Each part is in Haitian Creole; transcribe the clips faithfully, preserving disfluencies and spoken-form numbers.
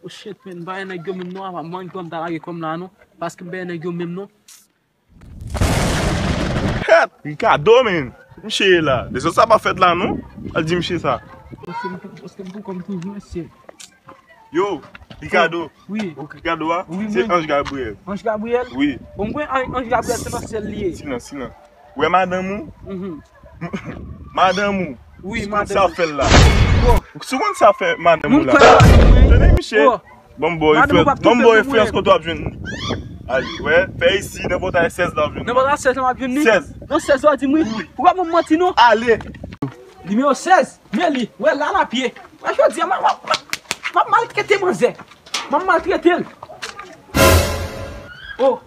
Oh shit, man, m pa wè nèg yo menm non, apa mwen kòm ta lage kòm la non, paske m pa wè nèg yo menm non. Kèt, Ricardo, men. Misye ye la. Dezòd sa pa fèt la, non. Al di misye sa. Paske m pou, paske m pou kòm toujou, mesye. Yo, Ricardo. Wi. Ou Ricardo a? Wi, se mwen. Ange Gabriel. Ange Gabriel? Wi. Bon, mwen Ange Gabriel se nan syèl li ye. Silans, silans. Wè madanm ou? Mhm. Madanm ou? Wi, madanm. Sa w fè l la? Bon. Si w konn sa w fè madanm ou la. Mwen kwè madanm mwen. Tande misye. Oh. Bon, bon, madanm ou p ap kite pou mwen. Bon, bon, enfliyans kote w ap jwenn. Al, wè, fè isi, nan pòtay sèz la w ap jwenn. Nan pòtay sèz la w ap jwenn li? Sèz. Nan sèz la w di mwen. Wi. Ou pa ban m manti non. Ale. Nimewo sèz. Men li, wè la l ap ye. Wè jodi a, m ap, m ap, m ap, m ap maltrete manzè. M ap maltrete l. Oh,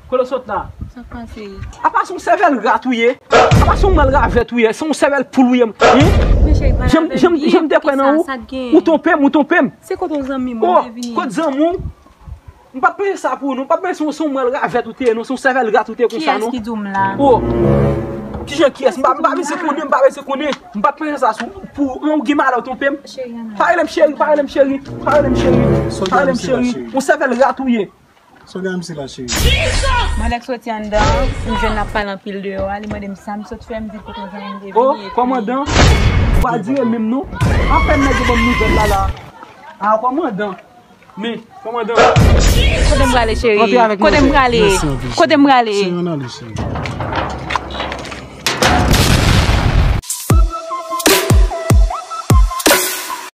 kote w sot la? Sa k pase? Apa se yon sèvèl rat ou ye? Apa se yon mèl ravèt ou ye? Se yon sèvèl poul ou ye? Hein? Men cheri, pa janm, janm, janm te kwè nan ou. Ou tonpe m, ou tonpe m. Se kote w zanmi m, mwen vini. Oh, kote zanmi w? M pa t panse sa pou ou non, m pa t panse se yon, se yon mèl ravèt ou te ye non, se yon sèvèl rat ou te ye konsa non. Kiyès ki di w m la? Oh. Kijan kiyès? M pa, m pa bezwen konnen, m pa bezwen konnen. M pa t panse sa sou, pou ou, ou gen malè ou tonpe m. Cheri, Ana. Pa rele m cheri, pa rele m cheri, pa rele m cheri, pa rele m cheri. Yon sèvèl rat ou ye. Sa w gen misye la, cheri? Mwen lè k soti anndan, m jwenn l ap pale anpil deyò a, li mande m sa m sot fè, m di l kote zanmi m te vini. Oh, kòmandan, ou pa dire menm non. Apèn nèg yo ban m nouvèl la la. Ah, kòmandan. Men, kòmandan. Kote m prale, cheri? Kote m prale? Kote m prale? Cheri, ann ale, cheri.